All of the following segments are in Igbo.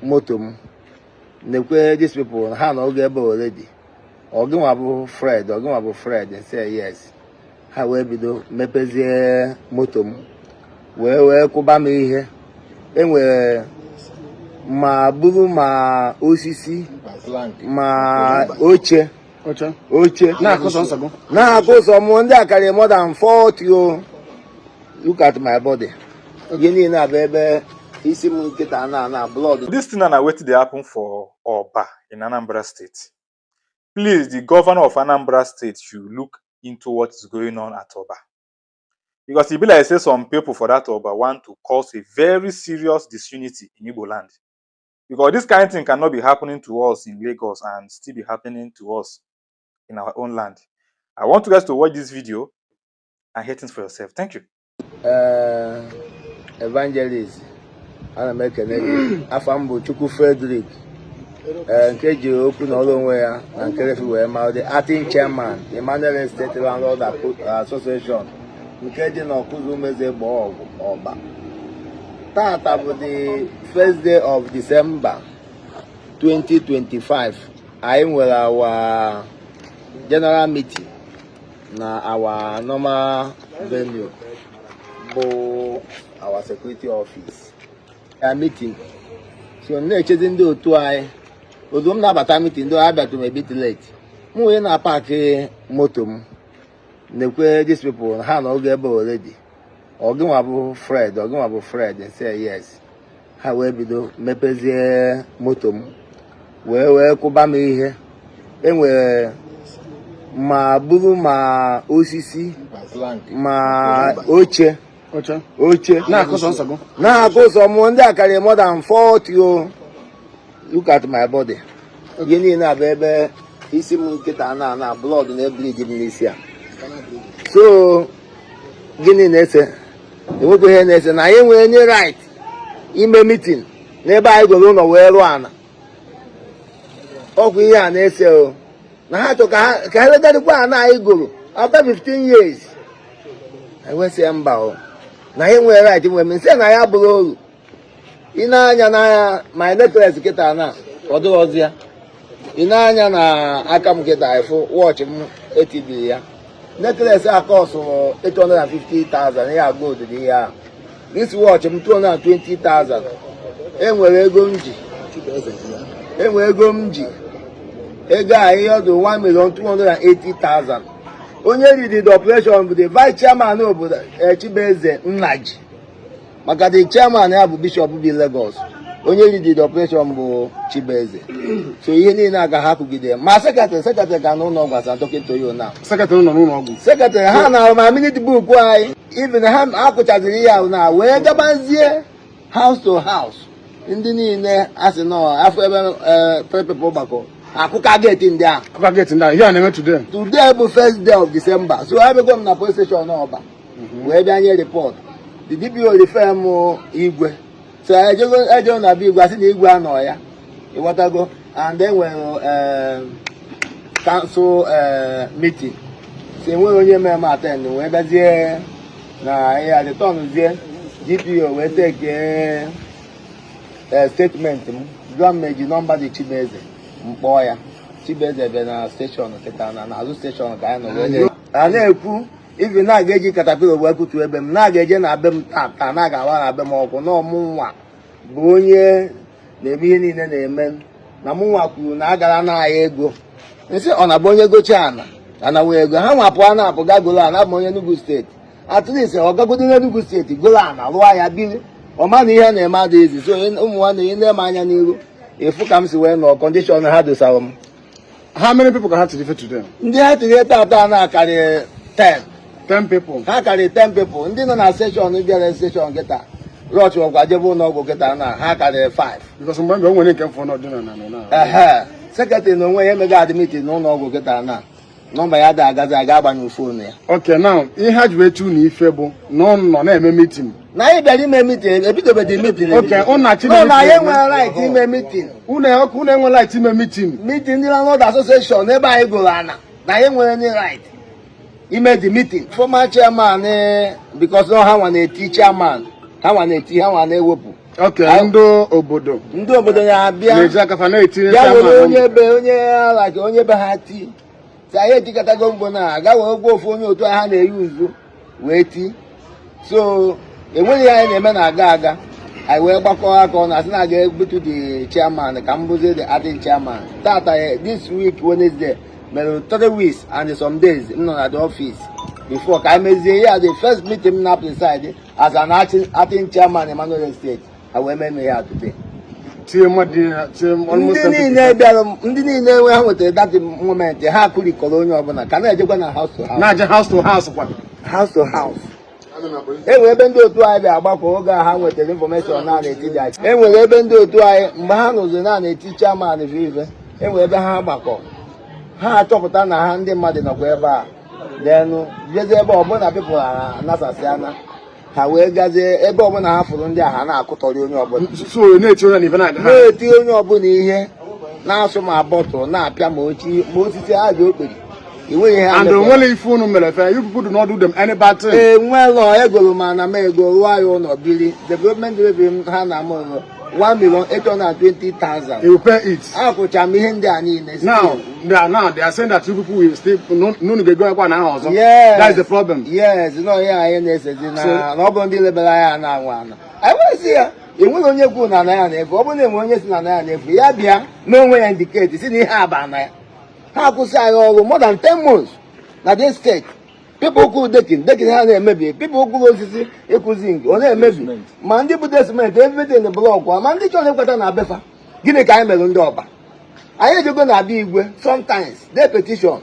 Moto m, nekwe these people, ha nọ oge ebe already. Ọgịnwa bụ Fred, ọgịnwa bụ Fred? Nsị yes. Ha wee bido mepezie moto m, wee kụba m ihe. Enwere ma buru ma osisi ma oche. Oche. Oche. Na-akụ sọ nsọ gị. Na-akụ sọ mụ. Ndị a karịrị more than 40 o. Look at my body, ihe niile a bụ ebe isi m nkịta na blood. This thing na wetin dey happen for Oba in Anambra State. Please, the governor of Anambra State should look into what is going on at Oba. Because e be like say some people for that Oba want to cause a very serious disunity in Igbo land. Because this kind of thing cannot be happening to us in Lagos and still be happening to us in our own land. I want you guys to watch this video and hear things for yourself. Thank you. Ee, evangelist, ana m ekene gị. Afa m bụ Chukwu Frederick, ee, nke ji okwu na ọrụ onwe ya na nkerefi wee ma the acting chairman, Emmanuel Estate Landlord Association nke dị n'Ọkụzụ Umeze Ọgwụ Ọba. Tata bụ the first day of December 2025. Anyị nwere our general meeting na our normal venue bụ our security office ya meeting. So m na-echezi ndị otu anyị. Ozugbo m na-abata meeting, ndị abịatụ m a bit late. M wee na-apark moto m, nekwe these people, ha nọ oge ebe already. Ọgịnwa bụ Fred, ọgịnwa bụ Fred? Nsị yes. Ha wee bido mepezie moto m, wee kụba m ihe. Enwere ma buru ma osisi ma oche. Oche. Oche. Na-akụ sọ nsọ gị. Na-akụ sọ mụ. Ndị a karịrị more than 40 o. Look at my body, ihe niile a bụ ebe isi m nkịta na blood na-ebleed m n'isi a. So gịnị na-ese? Enwekwa ihe na-ese na anyị enwere any right ime meeting n'ebe anyị goro ụlọ wee rụọ ana. Ọkwa ihe a na-ese o na ha chọ ka ha legarịkwa ana anyị goro after 15 years. Enwesịa mba o, na anyị nwere right nwere m nsị na ya bụrụ oru. Ị na-anya n'anya my necklace kịta na ọ dịghọzi ya. Ị na-anya na aka m kịta, ịfụ watch m etibiri ya. Necklace a costụrụ 850,000 ya, gold dị ihe ahụ. This watch m, 220,000. Enwere ego m ji, enwere ego m ji, ego a ihe ọdụ 1,280,000. Onye lead the operation bụ the vice chairman obodo, Chibueze Nnaji, maka the chairman ya bụ bishop bi Lagos. Onye lead the operation bụ Chibueze. So ihe niile a ka ha kwugide ma secretary ga n'ụlọ ọgwụ asa dọkịta oyo na Secretary nọ n'ụlọ ọgwụ. Secretary ha na ma minute book anyị, even ha akụchaziri ihe ahụ na wee gabazie house to house. Ndị niile a sị nọ afọ ebe three people gbakọ, akụka gate ndị ahụ. Akụka gate ndị ahụ. Ihe a na-eme today? Today bụ first day of December. So abịago m na police station Ọba wee bịa nye report. The DPO refer m igwe. So ejego ejego na be igwe, asị na igwe anọ ya, ịghọtago? And then nwere council meeting, so enweghị onye mere m attend. Wee bịazie na ya returnzie, DPO wee take statement m, jụọ m eji nọmba dị Chibueze. Mkpọọ ya, Chibueze bịa na station kịta na n'azụ station ka anyị nọ wee a na-ekwu. Ivi na-aga eji caterpillar wee kutu ebe m na-aga eje na be m tata, na-aga awa na be m ọkụ na ọmụnwa bụ onye na-eme ihe niile na-eme na mụnwa kwuru na agara na ahịa ego. Nsị ọ na-abụ onye gochi ana anawa ego ha nwapụ a na-apụ ga golo ana. Abụ onye Enugu State, at least ọ gagodo n'Enugu State golo ana, rụọ ya, biri. Ọ ma na ihe na-eme adịghịzi. So ụmụ nwanne, ị na-eme anya n'iru ịfụ ka m si wee nọ condition ha dosara m. How many people ka ha tiri ife today? Ndị ha tiri tata na-akarị 10. 10 people. Ha karịrị 10 people. Ndị nọ na station bịara station kịta rush ọkwa jebe ụlọ ọgwụ kịta na ha karịrị 5. Because mgbe o nwere nke mfọ n'ọdị na Ehe, secretary na onwe ya emego admit n'ụlọ ọgwụ kịta na nọmba ya da agazi aga agbanyụ phone ya. Okay, now ihe ha ji wee tu na ife bụ na ọ nọ na-eme meeting. Na anyị bịara ime meeting, ebidobedi meeting. Okay, ụnụ achị No, na anyị enwere right ime meeting. Unu enwere right ime meeting. Meeting ndị landlord association ebe anyị gụrụ ana, na anyị nwere any right ime the meeting. Former chairman, because ha nwa na-eti chairman, ha nwa na-eti, ha nwa na-ewepụ. Okay, ndị obodo Ndị obodo na-abịa na-eji aka fa na-etinye ya were chairman. Onye be onye ala ka onye be ha ti si anyị etikọtago mgbo na aga were gwa ofu onye otu ha na-eyi uzu wee ti. So enweghị ihe anyị na-eme na-aga aga. Anyị wee gbakọ aka ọnụ, asị na aga ebutu the chairman ka m bụzie the acting chairman tata. This week Wednesday mere 3 weeks and some days m nọ na the office before ka anyị mezie ya. The first meeting m na preside as an acting chairman Emmanuel Estate, ha wee mee ya today. Tinye mmadụ niile, tinye almost Ndị 70%. niile bịara, ndị niile nwe ha nwetara that moment, ha kụrikọrọ onye ọbụla ka na-ejekwa na house to house. Na-aje house to house kwa. House to house. E nwere ebe ndị otu anyị bịa agbakọ oge a ha nwetara information na na-eti dị anyị. E nwere ebe ndị otu anyị, mgbe ha nụzi na na-eti chairman vive, e nwere ebe ha gbakọ, ha achọpụta na ha ndị mmadụ nọkwa ebe a denụ jezie ebe ọbụla people ha anasasịana, ha wee gazie ebe ọbụla ha fụrụ ndị a, ha na-akụtọrị onye ọbụla. So na-eti onye na ife na-aga ha. Na-eti onye ọbụla ihe, na-asụ ma bottle, na-apịa ma ochi ma osisi aja okperi, enweghị ihe ha And mekọrọ. onwere ife unu mere fe? You people do not do them any bad thing. Enwelọ egoro m ana m ego rụọ ya ụlọ biri. Development revenue ha na m ụlọ 1,820,000. You pay it. Akwụcha m ihe ndị a niile. Now they are saying that you people will still no no ga-ego ekwa na aha ọzọ. Yes. That is the problem. Yes, nọ ihe anyị na-esezi na na ọ bụ ndị lebara anya na anwa ana anyị wee sị ya enweghị onye kwu na ana ya na-efu. Ọ bụrụ na enwe onye si na ana ya na-efu, ya bịa mee onwe ya indicate si na ihe a bụ ana ya. Ha akwụsị anyị ọrụ more than 10 months na this state. People kwuru decking, decking ha na-emebi. People kwuru osisi ịkụ zinc, ọ na-emebi. Ma ndị bute cement, everything, block, ma ndị chọrọ ịkweta na befa. Gịnị ka anyị mere ndị Ọba? Anyị ejego na-abịa igwe sometimes, dee petition,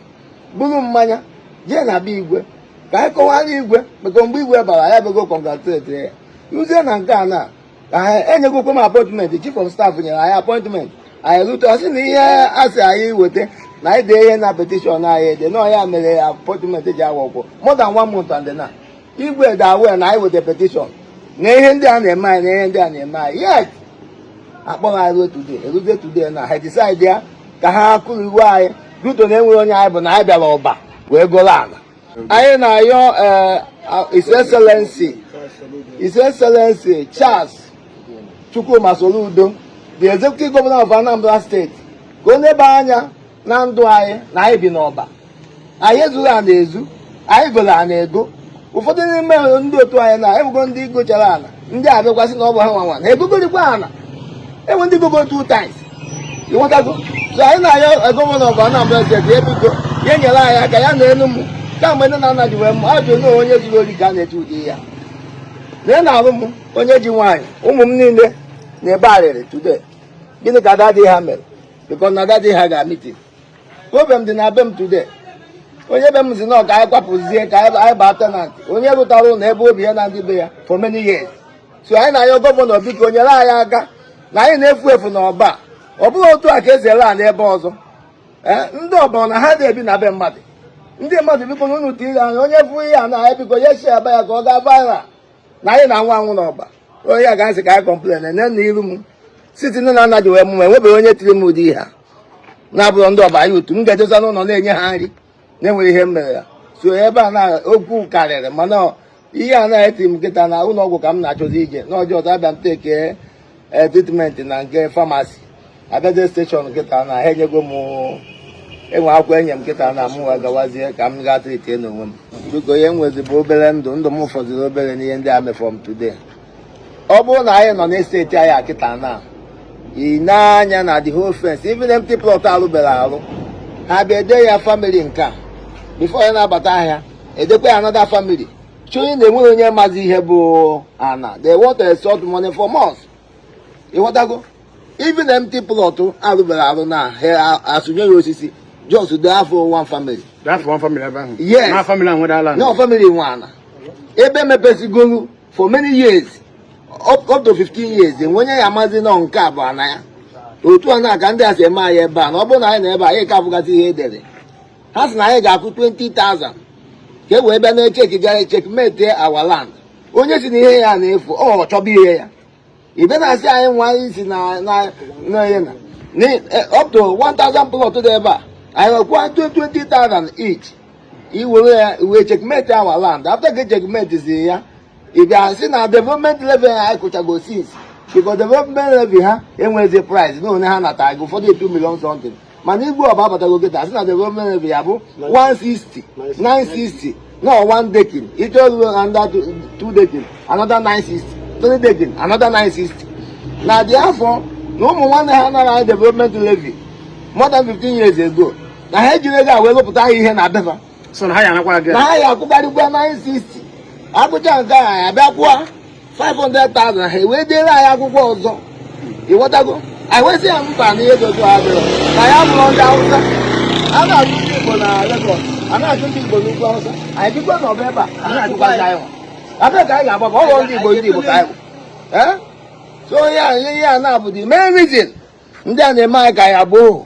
buru mmanya jee na-abịa igwe ka anyị kọwara igwe, maka mgbe igwe bara ya bego congratulate ya ruzie na nke a na ka anyị enyegokwa m appointment. Chief of staff nyere anyị appointment. Anyị rute, ọ sị na ihe a sị anyị weta na anyị dee ihe na petition anyị ede na ya mere appointment ji awọkwọ more than one month. And na igwe dị aware na anyị weta petition na ihe ndị a na-eme anyị, na ihe ndị a na-eme anyị, yet akpọrọ anyị ruo today. Eruzie today na ha decide ya ka ha kụrụ iwu anyị ruto na enweghị onye anyị bụ na anyị bịara Ọba wee goro ala. Anyị na-ayọ His Excellency Charles Chukwuma Soludo, the Executive Governor of Anambra State, ka o nebe anya na ndụ anyị na anyị bi n'Ọba. Anyị ezuru a na-ezu, anyị goro a na-ego. Ụfọdụ n'ime ndị otu anyị na ebugo ndị gochara ala, ndị abịakwasị na ọ bụ ha nwa na egogorikwa ala. Enwe ndị gogo two times, ịghọtago? So anyị na-ayọ Governor of Anambra State, ebigo ya nyere anyị aka ya na enu m kamgbe nne na nna ji wee mụ ajụ na onye zuru ori ka a na-eche ụdị ya na na-arụ m onye ji nwaanyị. Ụmụ m niile na-ebe arịrị today. Gịnị ka daddy ha mere? Because na daddy ha ga meeting, problem dị na be m today. Onye be m si na ka anyị kwapụzie ka anyị baa tenant, onye rụtara ụlọ ebe obi ya na ndị be ya for many years. So anyị na-ayọ governor, biko nyere anyị aka na anyị na-efu efu n'Ọba. Ọ bụghị otu a ka esi ele ala ebe ọzọ. Ee, ndị ọbụla na ha na-ebi na be mmadụ, ndị mmadụ, biko na unu tiri anya. Onye fụ ihe a na anyị, biko ya si ebe ya ka ọ gaa viral na anyị na-anwụ anwụ n'Ọba. Onye ya ga-asị ka anyị complain nne na iru m site nne na nna ji wee mụ m, enwebeghị onye tiri m ụdị ihe a na-abụrụ ndị Ọba ya otu m ga-edosa n'ụlọ na-enye ha nri na-enweghị ihe m mere ya. So ebe a na okwu karịrị, mana ihe a na-eti m nkịta na ụlọ ọgwụ ka m na-achọzi ije n'ọjọọ ọzọ. Abịa m take treatment na nke pharmacy, abịazie station nkịta na ha enyego m enwe akwụkwọ enye m nkịta na mụ wee gawazie ka m gaa treat n'onwe m. Biko, ihe m nwezi bụ obere ndụ. Ndụ m fọziri obere n'ihe ndị a mefọm today. Ọ bụrụ na anyị nọ n'estate anyị a kịta na ị na-anya na the whole fence, even empty plot arụbere arụ, ha bịa ede ya family nke a. Before ya na-abata ahịa, edekwa ya another family chonye na enweghị onye mazi ihe bụ ana. They want to extort money from us, ịghọtago? Even empty plot arụbere arụ na ha asụnye ya osisi, just dee afọ one family. That's one family ebe ahụ. Yes. Na family ahụ nwere ala. No family nwe ana ebe mepesigolu for many years, up to 15 years. Enwe onye ya amazi nọ nke a bụ ana ya. Otu a na ka ndị a si eme anyị ebe a na ọ bụrụ na anyị nọ ebe a, anyị ka afụgasị ihe edere. Ha sị na anyị ga-akwụ 20,000 ka e wee bịa na-echeki ga checkmate our land. Onye si na ihe ya na-efu, ọ chọba ihe ya ibe na-asị anyị nwa anyị si na na ihe na up to 1000 plot dị ebe a, anyị nwekwaa 20,000 each iwere ya wee checkmate our land. After ka checkmate si ya, ị bịa sị na development level anyị kụchago since Because development levy ha enwezi price na onye ha natara gị, ụfọdụ 2 million something, mana Igwe Ọba abatago kịta, sị na development levy ya bụ 160 960, no one decking ịchọ ruo another two decking, another 960, three decking, another 960. Na dị afọ na ụmụ nwanne ha nara development levy more than 15 years ago, na ha ejiri ego a wee rụpụta ha ihe na befa. So na ha ya anakwa gị? Na ha ya akwụkarịkwa 960, akụcha nke a, ya bịa kwụọ 500,000, ha wee deere anyị akwụkwọ ọzọ. Ịghọtago? Anyị wee sị ya mba, na ihe dị otu a adịrọ, na ya bụrụ ndị Hausa a na-achụ ndị Igbo na Lagos, a na-achụ ndị Igbo n'ugwu Hausa, anyị bikwa n'ọba ebe a, a na-achụkwazi anyị nwa abịa ka anyị ga-agbaba ọ bụrụ ndị Igbo, ndị Igbo ka anyị bụ. Eh? So ya ihe a na-abụ the main reason ndị a na-eme anyị ka anyị abụ ohu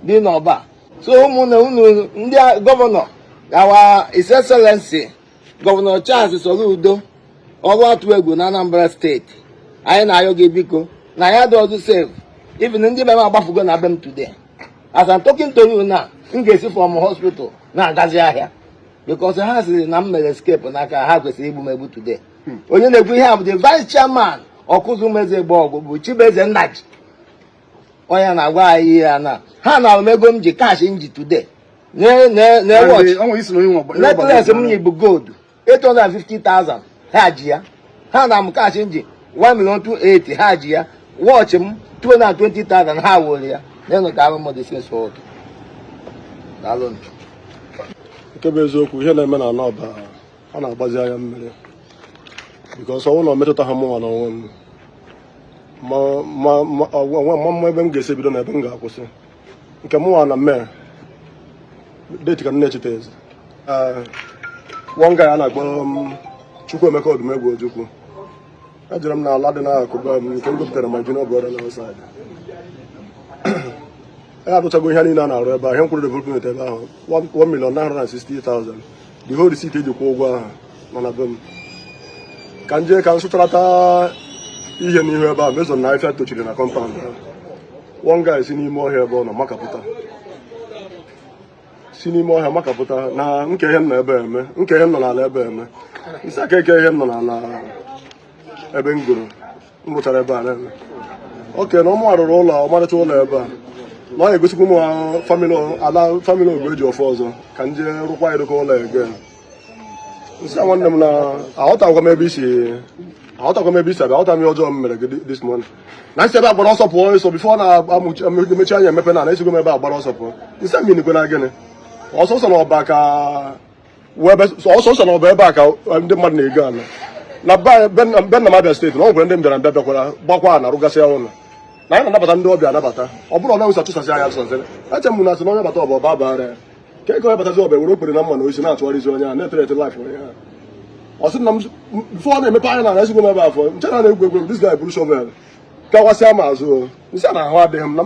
dị n'Ọba. So ụmụnne unu ndị governor, our His Excellency Governor Charles Soludo, ọrụ atụ egwu na Anambra Steeti, anyị na-ayọ gị, biko, na ya dị ọzọ save. Even ndị be m agbafugo na be m today. As I'm talking to you now, m ga-esi from hospital na-agazi ahịa because ha sịrị na m mere escape n'aka ha, kwesịrị igbu m egbu today. Onye na-ekwu ihe a bụ the vice chairman Ọkụzụ Meze Gbọọgụ, bụ Chibeze Nnaji, onye na-agwa anyị ihe a na ha na m ego m ji, cash m ji today na watch. Ọ nwere isi na onye nwe. Necklace m yi bụ gold 850,000, ha ji ya. Ha na m cash m ji 1 million 280, ha ji ya. Watch m 220,000, ha were ya. Nenu ka arụ m dị since ụtụ. Daalụ. Nke bụ eziokwu, ihe na-eme na Ọba, ọ na-agbazi anya mmiri, because ọnwụ na ọ metụta ha mụnwa na onwe m, ma onwe ma mma ebe m ga-esi ebido na ebe m ga-akwụsị. Nke mụnwa na mee date ka m na-echeta eze. One guy a na-akpọ m Chukwuemeka Odumegwu Ojukwu, ejere m n'ala dị n'akụkụ be m nke m gopụtara my junior brother na outside. Ya arụchago ihe niile a na-arụ ebe ahụ, ihe mkwụrụ development ebe ahụ 1,960,000. The whole receipt eji kwụ ụgwọ ahụ nọ na be m. Ka m jee ka m sụcharata ihe n'ihu ebe ahụ, mezo na afịa tochiri na compound ahụ. One guy si n'ime ọhịa ebe ọ nọ makapụta, si n'ime ọhịa makapụta na nke ihe m nọ ebe eme, nke ihe m nọ n'ala ebe eme isi aka eke, ihe m nọ n'ala ebe m goro m rụchara ebe a na-eme oke na ụmụ arụrụ ụlọ, ọmarịcha ụlọ ebe a, na ọ ga-egosikwa ụmụ family ala family Ogo eji ọfọ ọzọ ka m jee rụkwa ya dịka ụlọ ege. Nsị a, nwanne m, na aghọtakwa m ebe isi, aghọtakwa m ebe isi abịa, aghọta m ihe ọjọọ m mere gị this morning na nsị ebe a gbara ọsọ pụọ ịsọ before na emechi anya emepe na esigo m ebe a gbara ọsọ pụọ. Nsị a minikwe na gịnị ọsọsọ na Ọba ka ọsọsọ na Ọba ebe a ka ndị mmadụ na-ego ala na be nna m, Abịa Steeti, na ọ nwere ndị mbịara mbịa bịakwara gbakwa na rụgasịa ụlọ, na anyị na-anabata ndị ọbịa anabata. Ọ bụrụ na achụsasị anyị achụsasịrị, eche m na asị na onye bata ọba, ọba bara ya ka ego onye batazi ọba were okpere na mma na osisi na-achụgharịzi onye a na-etere ete life onye ha. Ọ sị na m before ọ na-emepe anya na ezigbo m ebe afọ nche na na-egwu egwu, this guy buru shovel gawasịa m azụ. Nsị a na ahụ adịghị m na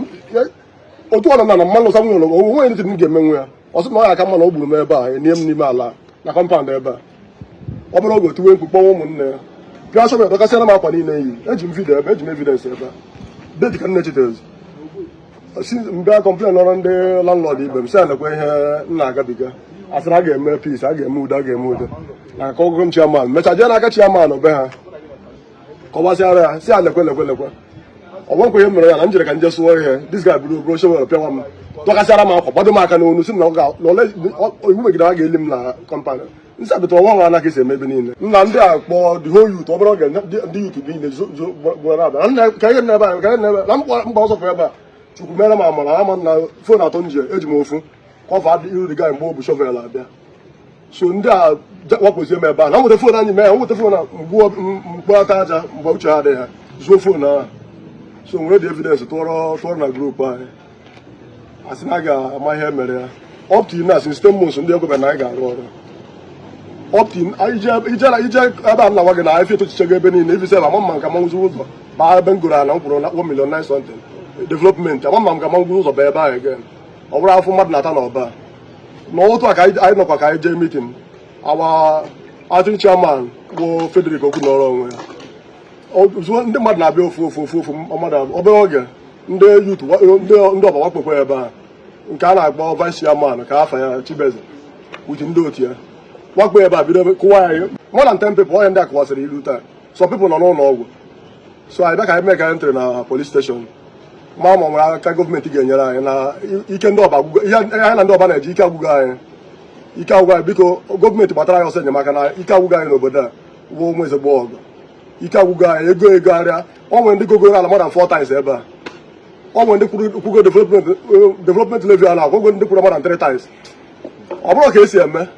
otu ọ nọ na mmanụ ụsa nwere onwe onye m ga-emenwu ya. Ọ sị na ọ ya aka mma na o gburu m ebe a, nie m n'ime ala na compound ebe a. Ọ bụrụ oge otiwe mkpu, kpọnwa ụmụnne ya pịa shovel, dọkasịara m akwa niile yi. Eji m video ebe, eji m evidence ebe a, date ka m na-echetezi si mbịa complain ọrụ ndị landlord ibe m, si lekwa ihe m na-agabiga. A sị na a ga-eme peace, a ga-eme udo, a ga-eme udo na nke ọgụgụ m. Chairman mechaa jee n'aka chairman be ha, kọwasịara ya, si ya lekwe lekwe lekwe, ọ nwekwa ihe m mere ya na m jere ka m jee sụọ ihe. This guy buru buru shovel pịawa m, dọkasịara m akwa, gbado m aka n'onu, si m na ọ ga na ole iwu megide a ga-eli m na compound. Nsị abịta ọnwa nwa anaghị esi eme ebe niile nna ndị a kpọọ the whole youth, obere oge ndị youth niile zo na-abịa na ka ihe na ebe a, ka ihe na ebe na mgba ọsọ pụ ebe a. Chukwu mere m amara ama na phone atọ m ji, eji m ofu cover iru the guy mgbe o bu shovel abịa. So ndị a wakpozie m ebe a na nweta phone anyị mee ya, nweta phone a mgbu ata aja mgbe uche ha adịghị ha zuo phone ahụ. So nwere dị evidence tụọrọ tụọrọ na group anyị, asị na a ga-ama ihe mere ya. Up to now, since 10 months, ndị ekwebe na anyị ga-arụ ọrụ. Up to ije ije ebe a m na-agwa gị na afịa etochichego ebe niile. Ifi sef ama mma nka manwụzi ụzọ baa ebe m goro ala m kwụrụ na 1 million 9 something development, ama mma m ka manwụzi ụzọ baa ebe ahụ again. Ọ bụrụ afọ mmadụ na-ata n'Ọba na otu a ka anyị nọkwa ka anyị jee meeting. Our acting chairman bụ Frederick Okwu nọrọ onwe ya. Ozugbo ndị mmadụ na-abịa ofu ofu ofu ofu mmadụ abụọ, obere oge ndị youth ndị Ọba wakpokwa ebe a nke a na-akpọ vice chairman ka afa ya Chibeze with ndị otu ya wakpo ebe a, bido kụwa ya ihe. More than 10 people, onye ndị a kụwasịrị ilu taa. Some people nọ n'ụlọ ọgwụ. So anyị bịa ka anyị mee ka anyị entry na police station, ma nwere aka gọọmenti ga-enyere anyị na ike ndị Ọba agwụgo. Ihe anyị na ndị Ọba na-eji ike agwụgo anyị, ike agwụgo anyị. Biko, gọọmenti gbatara anyị ọsọ enyemaka na ike agwụgo anyị n'obodo a wụ ụmụ ezigbo ọgụ. Ike agwụgo anyị, ego ego arịa. O nwere ndị gogoro ala more than four times ebe a. O nwere ndị kwugo development levy a na-akwụ, ndị kwuru more than three times. Ọ bụrụ ka esi eme,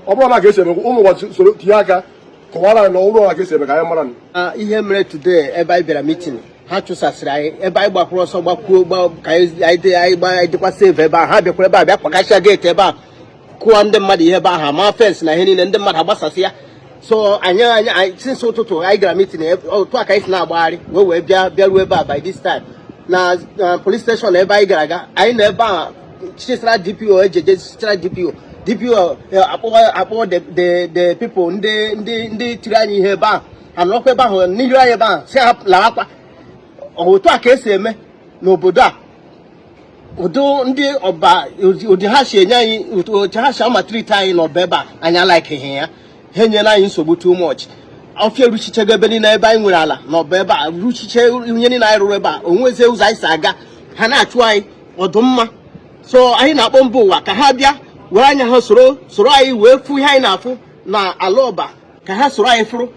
ọ bụrụ na ka esi eme, ụmụ ụwa soro tinye aka kọwara anyị na ọ bụrụ na ka esi eme ka anyị mara. Ihe mere today, ebe anyị bịara meeting, ha chụsasịrị anyị ebe anyị gbakwuru ọsọ gbakwuo gba ka anyị dị anyị gba anyị dịkwa safe ebe ahụ. Ha bịakwara ebe a bịa kwakasịa gate ebe a, kụọ ndị mmadụ ihe ebe ahụ, ma fence na ihe niile, ndị mmadụ agbasasị ya. So anyị since ụtụtụ anyị gara meeting, otu a ka anyị si na-agbagharị wee bịa bịaruo ebe a by this time na police station ebe anyị gara aga. Anyị nọ ebe a chisara DPO, ejeje chichara DPO. DPO akpọ the people ndị tiri anyị ihe ebe ahụ, anọkwa ebe ahụ n'iru anyị ebe ahụ, si ha lawakwa. Otu a ka esi eme n'obodo a. Ụdị ndị Ọba, ụdị ha si enye anyị, otu ha si a-maltreat anyị n'Ọba ebe a, anyị alikeghị ya. Ha enyela anyị nsogbu too much. Ọfịa eruchichego ebe niile ebe anyị nwere ala n'Ọba ebe a, ruchiche ihe niile anyị rụrụ ebe a. Onwezie ụzọ anyị si aga, ha na-achụ anyị ọdụmma. So anyị na-akpọ mba ụwa ka ha bịa were anya ha soro anyị wee fụ ihe anyị na-afụ na ala Ọba, ka ha soro anyị fụrụ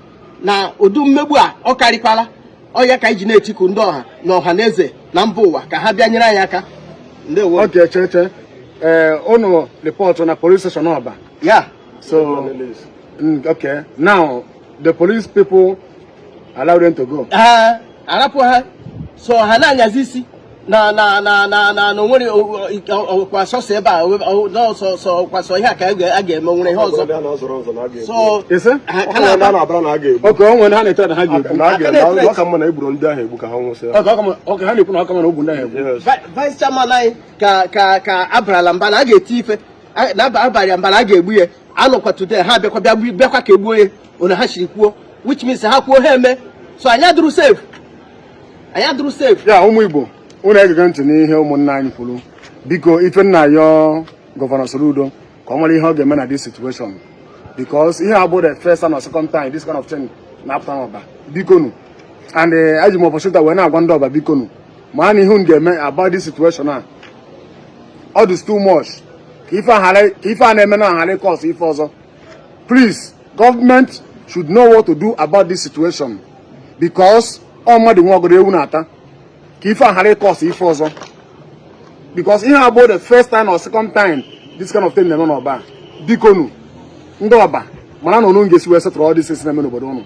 na ụdị mmegbu a ọ karịkwala. Ọ ya ka anyị ji na-etiku ndị ọha na ọha na eze na mba ụwa ka ha bịa nyere anyị aka. Ndewo. Okay, che, ee, unu report na police station Ọba? Ya. So okay, now the police people allow them to go? Ha arapụ ha, so ha na-anyazi isi na onwere ọkwa sọsọ ebe a n'ọsọ ọkwa sọ ihe a ka a ga-eme, nwere ihe ọzọ. Ndị a na-azọrọ nzọ na a ga-egbu. So Ise? ha Ọ ka nwere ndị a na-aba. na-abara na a ga-egbu. Okay, o nwere ha na-etere na ha ga-egbu. Na a ga-egbu. Ọ ka mma na egburu ndị ahụ egbu ka ha nwụsịa. Okay, ha na-ekwu na ọ ka mma na ogbu ndị ahụ egbu. Yes. Vice chairman anyị ka abarala mba na a ga-eti ife na abalị mba na a ga-egbu ya. Anọkwa today, ha bịakwa bịa bịakwa ka egbuo ya one ha siri kwuo, which means ha kwuo, ha eme. So anyị adụrụ safe, anyị adụrụ safe. Ya, ụmụ Igbo, unu egege ntị n'ihe ụmụnna anyị kwuru. Biko, ife nna yọọ Governor Soludo ka ọ mara ihe ọ ga-eme na this situation, because ihe abụ the first and or second time this kind of thing na-apụta n'Ọba. Biko nu, and eji m opportunity wee na-agwa ndị Ọba, biko nu, ma na ihe unu ga-eme about this situation a, ọ dị too much, ka ife a na-eme na aghara cause ife ọzọ. Please, government should know what to do about this situation, because ọ mmadụ nwe ọgọdọ ewu na-ata, ka ife a ghara ịcause ife ọzọ, because ihe abụọ the first time or second time this kind of thing na-eme n'Ọba. Biko nu, ndị Ọba, mara na unu ga-esi wee settle all this na-eme n'obodo unu.